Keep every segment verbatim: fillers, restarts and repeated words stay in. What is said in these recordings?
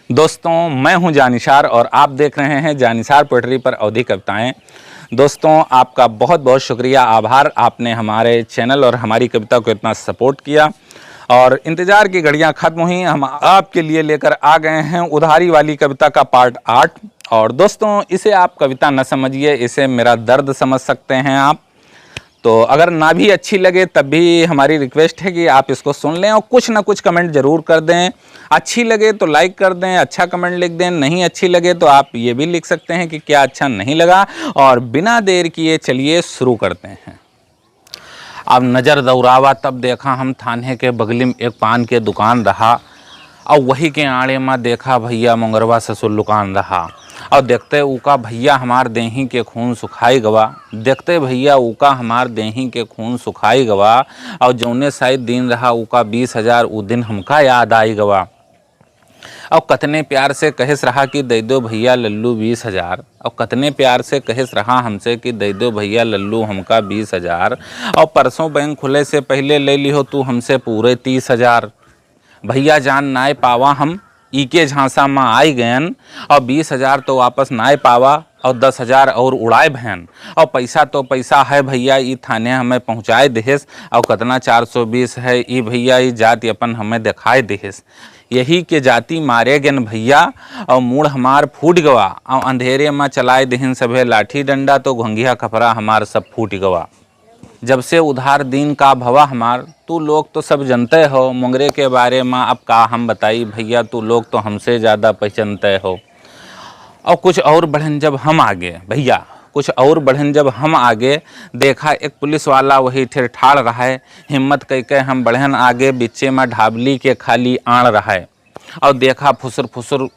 दोस्तों, मैं हूं जानिसार और आप देख रहे हैं जानिसार पोएट्री पर अवधी कविताएं। दोस्तों, आपका बहुत बहुत शुक्रिया, आभार, आपने हमारे चैनल और हमारी कविता को इतना सपोर्ट किया। और इंतजार की घड़ियां खत्म हुई, हम आपके लिए लेकर आ गए हैं उधारी वाली कविता का पार्ट आठ। और दोस्तों, इसे आप कविता न समझिए, इसे मेरा दर्द समझ सकते हैं आप। तो अगर ना भी अच्छी लगे, तब भी हमारी रिक्वेस्ट है कि आप इसको सुन लें और कुछ ना कुछ कमेंट जरूर कर दें। अच्छी लगे तो लाइक कर दें, अच्छा कमेंट लिख दें, नहीं अच्छी लगे तो आप ये भी लिख सकते हैं कि क्या अच्छा नहीं लगा। और बिना देर किए चलिए शुरू करते हैं। अब नजर दौड़ावा, तब देखा हम थाने के बगली में एक पान के दुकान रहा, और वही के आड़े मा देखा भइया मोंगरवा ससुर लुकान रहा। और देखते उका भइया हमार देही के खून सुखाई गवा, देखते भइया उका हमार देही के खून सुखाई गवा। और जौने साइत दिन रहा उका बीस हजार, उ दिन हमका याद आई गवा। और कतने प्यार से कहेस रहा कि दे दो भइया लल्लू बीस हजार, और कतने प्यार से कहेस रहा हमसे कि दे दो भइया लल्लू हमका बीस हजार। और परसों बैंक खुले से पहिले ले लिहो तू हमसे पूरे तीस हजार। भइया जान नाय पावा हम, ई के झांसा मा आई गयन, और बीस हजार तो वापस नाय पावा, और दस हजार और उड़ाए भयन। और पैसा तो पैसा है भइया, ई थाने हमें पहुँचाए देहेस, और कतना चार सौ बीस है ई भइया, ई जाति अपन हमें देखाए देहेस। यही के जाति मारे गन भइया, और मूड़ हमार फूट गवा, और अंधेरे मा चलाए देहिन सभे लाठी डंडा, तो घोंघिया खपरा हमार सब फूट गवा। जब से उधार दीन का भवा हमार, तू लोग तो सब जनते हो, मोंगरे के बारे मा अब का हम बताई भइया, तू लोग तो हमसे ज्यादा पहचानते हो। और कुछ और बढ़न जब हम आगे भइया, कुछ और बढ़न जब हम आगे, देखा एक पुलिस वाला वही ठेर ठाड़ रहा है। हिम्मत कइके हम बढ़न आगे, बिच्चे मा ढाबली के खाली आड़ रहा है। और देखा फुसुर फुसुर,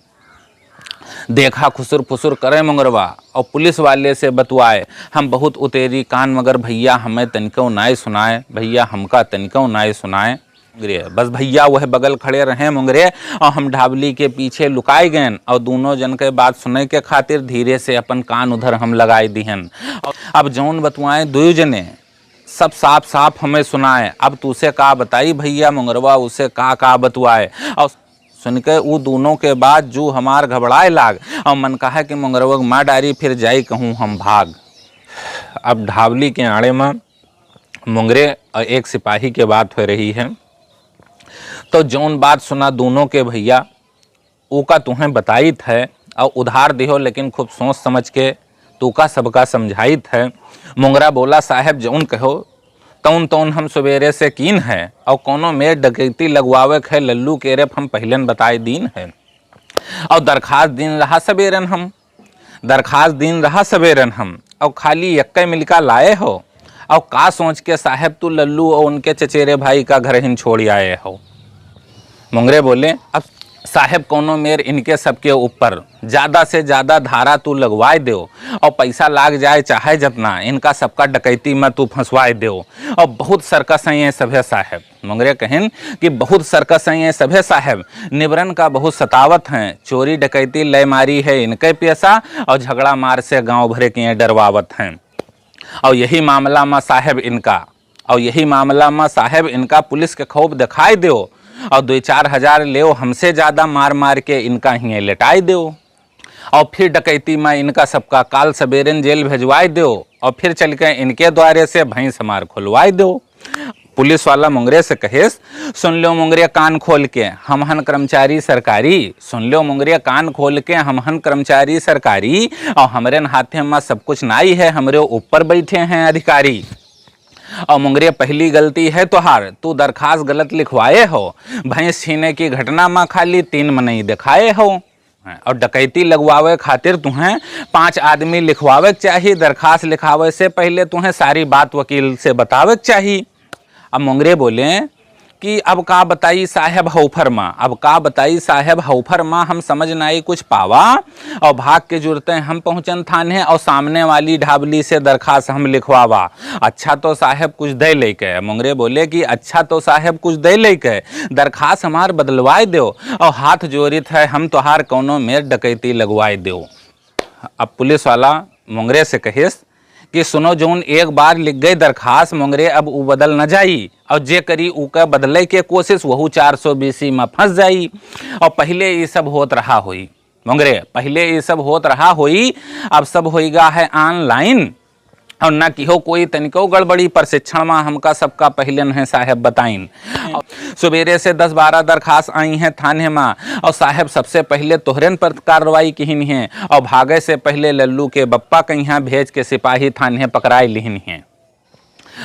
देखा खुसुर फुसुर करे मोंगरवा, और पुलिस वाले से बतुआए, हम बहुत उतेरी कान, मगर भइया हमें तनिको नाय सुनाए, भइया हमका तनिको नाय सुनाए। मोंगरे, बस भइया वह बगल खड़े रहे मोंगरे, और हम ढाबली के पीछे लुकाए गएन, और दोनों जन के बात सुने के खातिर धीरे से अपन कान उधर हम लगाए दिहन। अब जौन बतुआए दुयो जने, सब साफ साफ हमें सुनाए। अब तूसे का बताई भइया, मोंगरवा उसे का का बतुआए। और सुन के ऊ दोनों के बात जू हमार घबराए लाग, और मन कहा कि मोंगरवा के मार डारी, फिर जाई कहूँ हम भाग। अब ढाबली के आड़े मा मोंगरे और एक सिपाही के बात हो रही है। तो जौन बात सुना दोनों के भइया, ओका तुहें बताइत है और उधार दिहो, लेकिन खूब सोच समझ के तू का सबका समझाइत है। मोंगरा बोला, साहेब जौन कहो तौन तौन हम सवेरे से कीन है, और कौनो मेर डकैती लगवावे के है लल्लू के रेप हम पहिलेन बताए दीन है। और दरखास्त दीन रहा सवेरन हम, दरखास्त दीन रहा सवेरन हम, और खाली यक्के मिलका लाए हो। और का सोच के साहेब तू लल्लू और उनके चचेरे भाई का घर हिन छोड़ आए हो? मोंगरे बोले, अब साहेब कौनो मेर इनके सबके ऊपर ज्यादा से ज्यादा धारा तू लगवाए दो, और पैसा लाग जाए चाहे जतना, इनका सबका डकैती में तू फंसवाए दो। और बहुत सर्कस हैं ये सभे साहेब। मोंगरे कहिन कि बहुत सर्कस हैं ये सभे साहेब, निबरन का बहुत सतावत हैं, चोरी डकैती लय मारी है इनके पेशा, और झगड़ा मार से गांव भरे के ये डरवावत हैं। और यही मामला मा साहेब इनका, और यही मामला मा साहेब इनका पुलिस के खौफ दिखाई दो, और दो चार हजार लेओ, हमसे ज्यादा मार मार के इनका हिये लेटाई दो, और फिर डकैती मा इनका सबका काल सबेरन जेल भेजवाई दो, और फिर चल के इनके द्वारे से भैंस हमार खुलवाई दो। पुलिस वाला मोंगरे से कहेस, सुन लो मोंगरे कान खोल के, हम हन कर्मचारी सरकारी। सुन लो मोंगरे कान खोल के, हम हन कर्मचारी सरकारी, और हमरे हाथे मा सब कुछ नाई है, हमरे ऊपर बैठे हैं अधिकारी। और मोंगरे पहली गलती है तोहार, तू दरखास्त गलत लिखवाए हो। भैंस छीने की घटना मा खाली तीन मनई दिखाए हो। और डकैती लगवावे खातिर तुहें पांच आदमी लिखवावे के चाही। दरखास्त लिखावे से पहले तुहें सारी बात वकील से बतावे के चाही। अब मोंगरे बोले कि अब का बताई साहेब हौफर मा, अब का बताई साहेब हौफर मा, हम समझ नाई कुछ पावा। और भाग के जुरते हम पहुँचन थाने, और सामने वाली ढाबली से दरखास्त हम लिखवावा। अच्छा तो साहेब कुछ दे लेके। मोंगरे बोले कि अच्छा तो साहेब कुछ दे लेके, दरखास्त हमार बदलवाए दो, और हाथ जोरित है हम तोहार कौनो मेर डकैती लगवाए दो। अब पुलिस वाला मोंगरे से कहिस कि सुनो, जौन एक बार लिख गए दरखास्त मोंगरे, अब उ बदल न जाई, और जे करी उ का बदले के कोशिश, वहू चार सौ बीसी में फंस जाई। और पहले ये सब होत रहा होई मोंगरे, पहले ये सब होत रहा होई, अब सब होइगा है online। और ना किहो कोई तनिको गड़बड़ी, प्रशिक्षण में हमका सबका पहले न है साहेब बताइन। और सुबेरे से दस बारह दरखास्त आई हैं थाने में, और साहेब सबसे पहले तोहरेन पर कार्रवाई किहिन हैं, और भागे से पहले लल्लू के बप्पा के यहाँ भेज के सिपाही थाने पकड़ाई लिहिन हैं।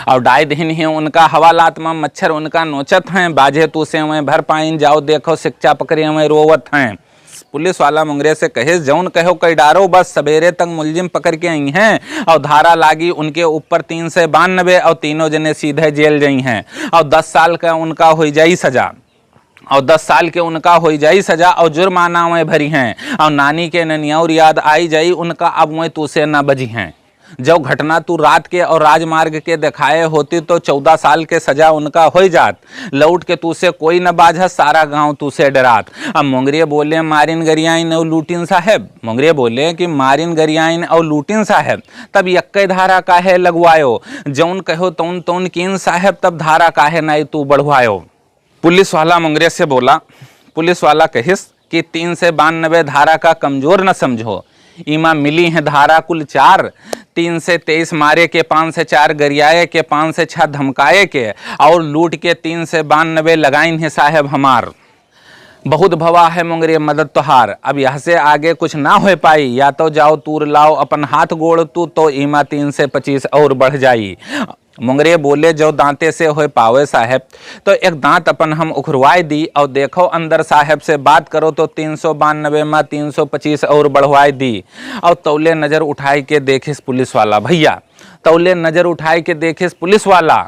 और डाय दिहिन हैं उनका हवालात में, मच्छर उनका नोचत हैं, बाझे तू से वह भर पाइन, जाओ देखो शिक्षा पकड़े वह रोवत हैं। पुलिस वाला मोंगरे से कहिस, जौन कहो कई डारो, बस सबेरे तक मुलजिम पकड़ के आई हैं और धारा लागी उनके ऊपर तीन सौ बानबे और तीनों जने सीधे जेल जई हैं और दस साल का उनका होई जाई सजा। और दस साल के उनका होई जाई सजा और जुर्माना वह भरी हैं और नानी के ननियौर याद आई जाई उनका, अब वह तू से ना बजी हैं। जौ घटना तू रात के और राजमार्ग के देखाए होती तो चौदह साल के सजा उनका होई जात। लौट के तू से कोई न बाझत, सारा गांव तू से डरात। अब मोंगरे बोले, मारिन गरियाइन और लूटिन साहेब। मोंगरे बोले कि मारिन गरियाइन और लूटिन साहेब, तब यक्के धारा काहे लगवायो? जौन कहो तौन तौन कीन साहेब, तब धारा काहे नाई तू बढ़वायो? पुलिस वाला मोंगरे से बोला। पुलिस वाला कहिस कि तीन सौ बानबे धारा का कमजोर न समझो, इमा मिली हैं धारा कुल चार। तीन सौ तेईस मारे के, पाँच सौ चार गरियाए के, पाँच सौ छह धमकाए के और लूट के तीन सौ बानबे लगाइन हैं साहेब हमार। बहुत भवा है मोंगरे मदद तोहार, अब यह से आगे कुछ ना हो पाई, या तो जाओ तूर लाओ अपन हाथ गोड़ तू, तो इमा तीन सौ पच्चीस और बढ़ जाई। मोंगरे बोले, जो दांते से होए पावे साहेब, तो एक दांत अपन हम उखरवाए दी और देखो अंदर साहेब से बात करो तो तीन सौ बानबे मा तीन सौ पच्चीस और बढ़वाए दी। और तौले नजर उठाए के देखिस पुलिस वाला भैया, तौले नजर उठाए के देखिस पुलिस वाला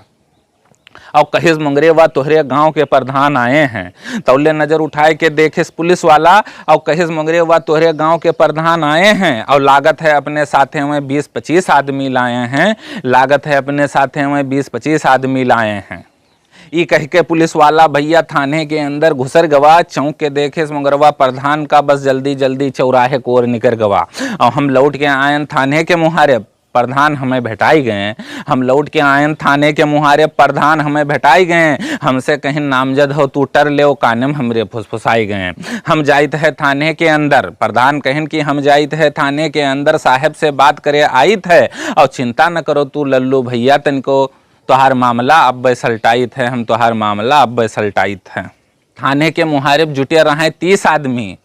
और कहिस, मोंगरे वा तोहरे गांव के प्रधान आए हैं। तौले नजर उठाए के देखिस पुलिस वाला और कहिस, मोंगरे वा तोहरे गांव के प्रधान आए हैं और लागत है अपने साथे में बीस पच्चीस आदमी लाए हैं, लागत है अपने साथे में बीस पच्चीस आदमी लाए हैं। ई कह के पुलिस वाला भैया थाने के अंदर घुसर गवा। चौंक के देखिस मोंगरवा प्रधान का, बस जल्दी जल्दी चौराहे को ओर निकर गवा। और हम लौट के आयन थाने के मुहारे, प्रधान हमें भेटाई गए। हम लौट के आयन थाने के मुहारे, प्रधान हमें भेटाई गए। हमसे कहिन, नामजद हो तू टर ले, ओ काने में हमरे फुसफुसाई गए। हम जाइत है थाने के अंदर, प्रधान कहिन कि हम जाइत है थाने के अंदर, साहेब से बात करे आइत है। और चिंता न करो तू लल्लू भैया, तनिको तोहार मामला अब सलटाइत है हम, तोहार मामला अब सलटाइत है। थाने के मुहारे जुटे रहे तीस आदमी,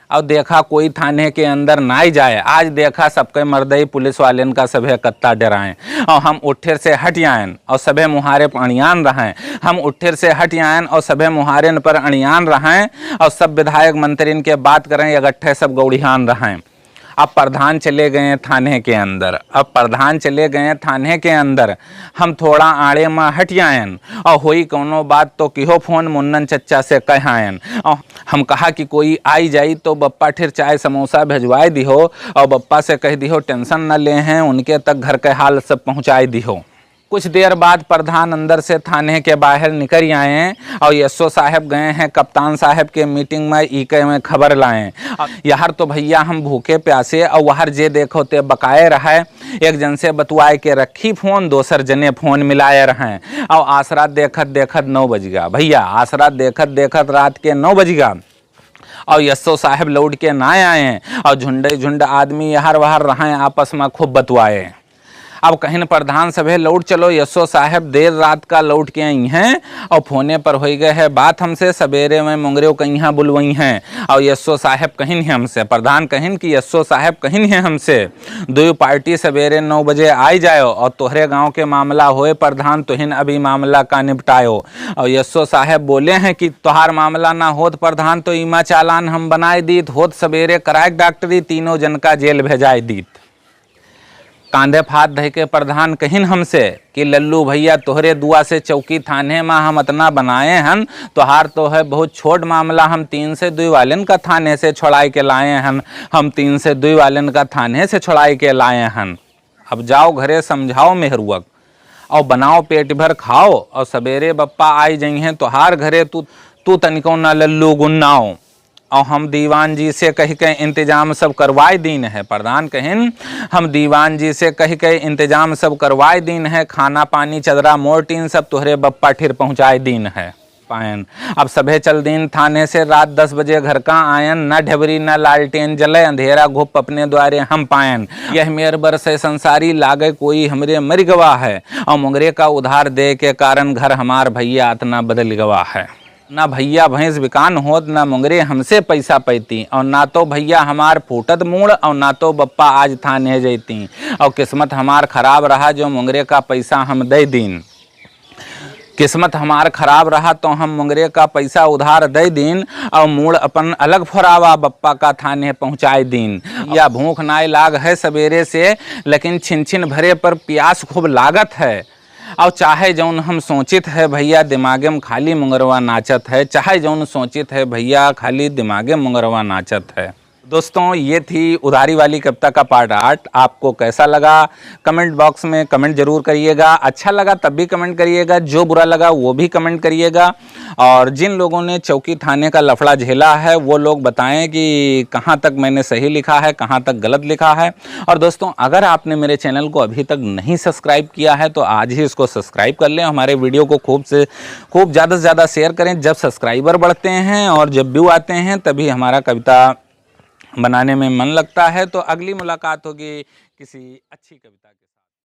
और देखा कोई थाने के अंदर नाई जाए। आज देखा सबके मर्दई पुलिस वालेन का सभे कत्ता डराएं, और हम उठेर से हट आयन और सभे मुहारे पर अणियान रहें। हम उठेर से हट आयन और सभे मुहारेन पर अणियान रहें, और सब विधायक मंत्रिन के बात करें, इकट्ठे सब गौड़ियान रहें। अब प्रधान चले गए थाने के अंदर, अब प्रधान चले गए थाने के अंदर, हम थोड़ा आड़े में हट आयन, और होई कौनो बात तो किहो फोन मुन्नन चच्चा से कह आयन। और हम कहा कि कोई आई जाई तो बप्पा ठेर चाय समोसा भेजवाए दिहो, और बप्पा से कह दिहो टेंशन न ले हैं, उनके तक घर के हाल सब पहुँचाए दिहो। कुछ देर बाद प्रधान अंदर से थाने के बाहर निकल आए और एसओ साहब गए हैं कप्तान साहब के मीटिंग में, ई के में खबर लाए। यहर तो भैया हम भूखे प्यासे और वहर जे देखो ते बकाए रहे। एक जन से बतुआए के रखी फोन, दोसर जने फोन मिलाए रहे और आसरा देखत देखत नौ बज गया भैया, आसरा देखत देखत रात के नौ बज गया। और एसओ साहब लौट के ना आए और झुंडे झुंड आदमी यहर वहर रहे, आपस में खूब बतुआए। अब कहिन प्रधान सभे लौट चलो, एसओ साहब देर रात का लौट के आई हैं और फोने पर होई गए है बात हमसे, सवेरे में मोंगरेव कहिया बुलवई हैं। और एसओ साहब कहिन है हमसे, प्रधान कहिन कि एसओ साहब कहिन है हमसे, दुई पार्टी सवेरे नौ बजे आई जायो और तोहरे गांव के मामला होए प्रधान, तुहिन अभी मामला का निपटायो। और एसओ साहब बोले हैं कि तोहार मामला ना होत प्रधान तो इमा चालान हम बनाए दीत, होत सवेरे कराए डॉक्टरी, तीनों जन का जेल भेजाए दीत। कांधे फात धइ के प्रधान कहिन हमसे कि लल्लू भैया तोहरे दुआ से चौकी थाने मा हम अतना बनाए हन, तोहार तो है बहुत छोट मामला, हम तीन से दुई वालेन का थाने से छोड़ाए के लाए हन, हम तीन से दुई वालेन का थाने से छोड़ाए के लाए हन। अब जाओ घरे समझाओ मेहरुआ क, और बनाओ पेट भर खाओ, और सवेरे बप्पा आई जइहें तोहार घरे, तू, तू तनिको ना लल्लू गुन्नाओ। और हम दीवान जी से कहि के इंतजाम सब करवाए दीन है। प्रधान कहिन, हम दीवान जी से कहि के इंतजाम सब करवाए दीन है, खाना पानी चदरा मोर टीन सब तोहरे बप्पा ठिर पहुँचाए दीन है। पायन। अब सभे चल दीन थाने से, रात दस बजे घर का आयन, न ढेबरी न लालटेन जले, अंधेरा घुप अपने द्वारे हम पायन। यह मेर बरस है संसारी, लागे कोई हमरे मरि गवा है, और मुंगरे का उधार दे के कारण घर हमार भैया अतना बदल गवा है। ना भैया भैंस बिकान होत, ना मुंगरे हमसे पैसा पैती, और ना तो भैया हमार फूटत मूड़, और ना तो बप्पा आज थाने जैती। और किस्मत हमार खराब रहा, जो मुंगरे का पैसा हम दे दीन। किस्मत हमार खराब रहा, तो हम मुंगरे का पैसा उधार दे दीन, और मूड़ अपन अलग फोरावा, बप्पा का थाने पहुँचाए दीन। या भूख नाय लाग है सवेरे से, लेकिन छिन छिन भरे पर प्यास खूब लागत है। और चाहे जौन हम सोचित है भैया, दिमागे में खाली मुंगरवा नाचत है। चाहे जौन सोचित है भैया, खाली दिमागे में मुंगरवा नाचत है। दोस्तों, ये थी उधारी वाली कविता का पार्ट आठ। आपको कैसा लगा, कमेंट बॉक्स में कमेंट जरूर करिएगा। अच्छा लगा तब भी कमेंट करिएगा, जो बुरा लगा वो भी कमेंट करिएगा। और जिन लोगों ने चौकी थाने का लफड़ा झेला है, वो लोग बताएं कि कहाँ तक मैंने सही लिखा है, कहाँ तक गलत लिखा है। और दोस्तों, अगर आपने मेरे चैनल को अभी तक नहीं सब्सक्राइब किया है, तो आज ही इसको सब्सक्राइब कर लें। हमारे वीडियो को खूब से खूब, ज़्यादा से ज़्यादा शेयर करें। जब सब्सक्राइबर बढ़ते हैं और जब व्यू आते हैं, तभी हमारा कविता बनाने में मन लगता है। तो अगली मुलाकात होगी किसी अच्छी कविता के साथ।